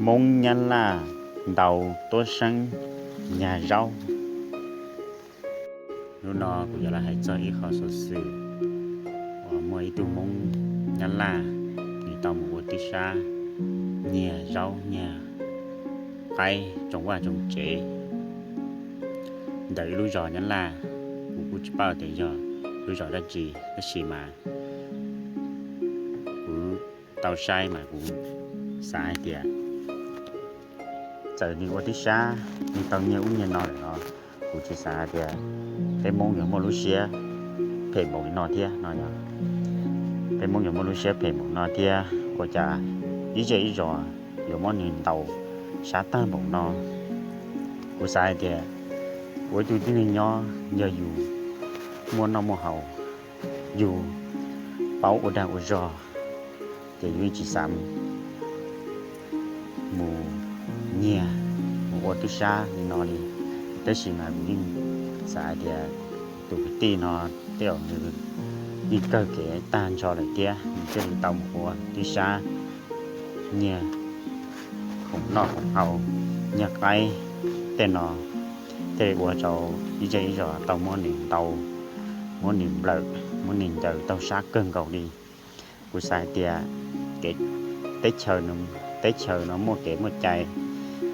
Hmoob Nyab Laj ntaus tuab seeb nyiag zaub. Hnub no kuv yuav los hais txog ib qho xov xwm uas muaj ib tug Hmoob Nyab Laj, nws tau mus ua tib sab nyiag zaub nyiag qaib tsoom vaj tsoom tsev ntawm ib lub zos Nyab Laj. Kuv kuj tsis paub tias yog lub zos dab tsi, tab sis mas kuv tau saib mas kuv xav hais tias txawm nws ua tib sab, nws tau nyiag ub nyiag no lawm los kuv tsis xav hais tias peb Hmoob yuav muaj lub siab phem npaum li no thiab no yog. Peb Hmoob yuav muaj lub siab phem npaum no thiab ua cas ib zej ib zos yuav muab nws ntaus sab tag npaum no. Kuv xav hais tias ua ib tug tib neeg nyob yog yus muaj noj muaj haus, yus paub ua dag ua zog, ces yus yeej tsis xav mus nyiag, mus ua tib sab li no li. Tab sis mas kuv yeej xav hais tias tus kwv tij no tej zaum nws yeej kawg kev tag nrho lawm thiab nws thiaj li tau mus ua tib sab nyiag khoom noj khoom haus, nyiag qaib tej no, thiaj li ua rau ib zej ib zos tau muab nws ntaus, muab nws nplawm, muab nws ncaws tau sab kawg nkaus li. Kuv xav hais tias kev teb chaws, teb chaws no muaj kev muaj cai,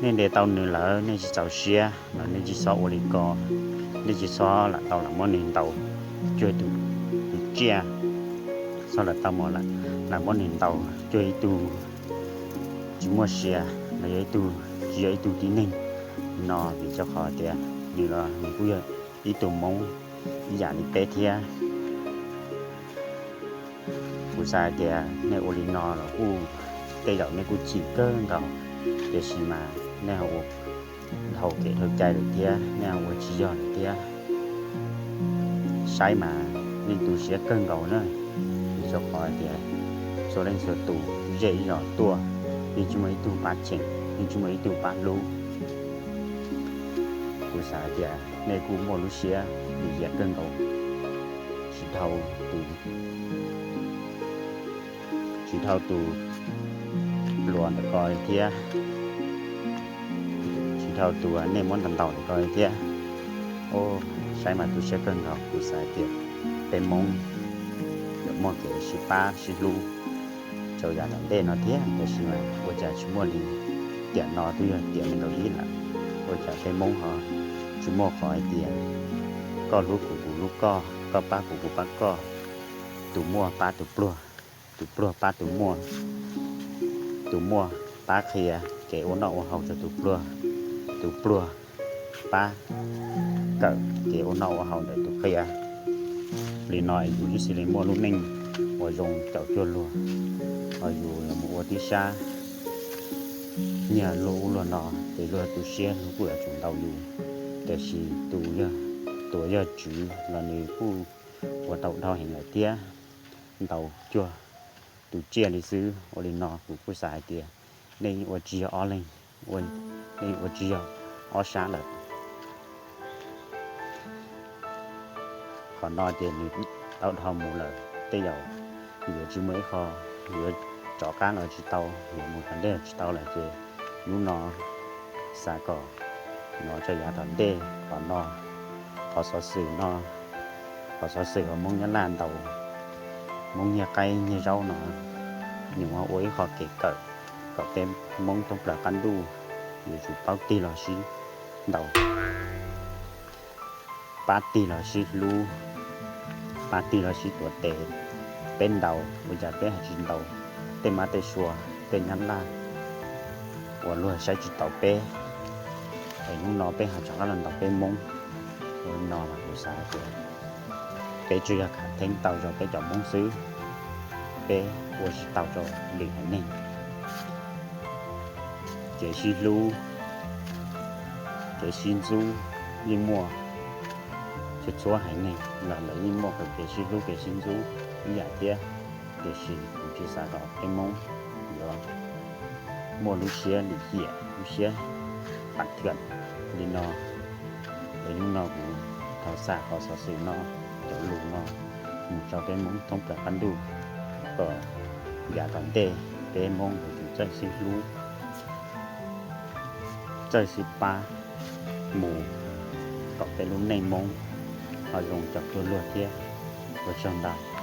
nej ntes tau nws lawm nej tsis txaus siab los nej tsis txhob ua li ko, nej tsis txhob lam tau lam muab nws ntaus cuag tus, tus tsiaj, txhob lam tau mus lam muab nws ntaus cuag ib tug tsis muaj sia los yog ib tug tsis yog ib tug tib neeg no, vim rau qhov tias nws los nws kuj yog ib tug Hmoob ib yam li peb thiab. Kuv xav hais tias nej ua li no los kuj tej zaum nej kuj chim kawg nkaus, tiam sis mas nej ho ua dhau kev dhau cai lawm thiab nej ho ua tsis yog lawm thiab. Saib mas yeej tu siab kawg nkaus na, vim rau qhov hais tias txhua leej txhua tus zej zos tuaj yeej tsis muaj ib tug pab cheem, yeej tsis muaj ib tug pab hlub. Kuv xav hais tias nej kuj muaj lub siab lim hiam kawg nkaus, tsis dhau tus, tsis dhau tus hluas ntawm ko thiab, tsis dhau tus nej muab ntaus ntaus ntawm ko thiab. Saib mas tu siab kawg nkaus, kuv xav hais tias peb Hmoob yuav muaj kev sib pab sib hlub rau yav tom ntej no thiab, tiam sis mas ua cas tsis muaj li. Tiam no twb yog tiam nees nkaum ib lawm, ua cas peb Hmoob ho tsis muaj qhov hais tias koj hlub kuv, kuv hlub koj, koj pab kuv, kuv pab koj, tus muaj pab tus pluag, tus pluag pab tus muaj, tus muaj pab qhia kev ua noj ua haus rau tus pluag, tus pluag pab kawm kev ua noj ua haus ntawm tus qhia. Li no yus thiaj li muaj lub neej uas zoo caum cuag luag. Ho yus los mus ua tib sab nyiag luag ub luag no ces luag tu siab luag kuj yuav tsum ntaus yus. Tiam sis tus, tus uas yog tswv los nws kuj ua tau dhau heev lawm thiab, ntaus cuag tus tsiaj li xwb. Ua li no kuv kuj xav hais tias nej ua tsis yog ob leeg, nej ua tsis yog ob sab lawm. Qhov no ces nws tau dhau mus lawm, tej zaum yuav tsis muaj ib qho, yuav rov qab los tsis tau, yuav mus tom ntej los tsis tau lawm ces hnub no xav kom hnov rau yav tom ntej qhov no, qhov xov xwm no, qhov xov xwm uas Hmoob Nyab Laj ntaus Hmoob nyiag qaib nyiag zaub no, nws ho ua ib qho kev kawm kom peb Hmoob thoob plaws qab ntuj yuav tsum paub tig los sib ntaus, pab tig los sib hlub, pab tig los sib tuav tes. Peb ntaus ua cas peb ho tsis ntaus tej mab tej sua, tej Nyab Laj uas luag saib tsis taus peb, es hnub no peb ho rov qab los ntaus peb Hmoob. Ua li no mas kuv xav hais tias peb tsuas yog khav theeb tau rau peb cov Hmoob xwb, peb ua tsis tau rau lwm haiv neeg. Kev sib hlub, kev sib ntxub yeej muaj, txhua txhua haiv neeg los lawv yeej muaj kev sib hlub kev sib ntxub ib yam thiab. Tiam sis kuv tsis xav kom peb Hmoob yuav muaj lub siab lim hiam, lub siab qam thiam li no. Es hnub no kuv thov xa qhov xov xwm no, cov lus no mus rau peb Hmoob thoob plaws qab ntuj, kom yav tom ntej peb Hmoob yuav tsum txawj sib hlub, txawj sib pab mus kom peb lub neej Hmoob ho zoo caum cuag luag thiab. Ua tsaug ntau.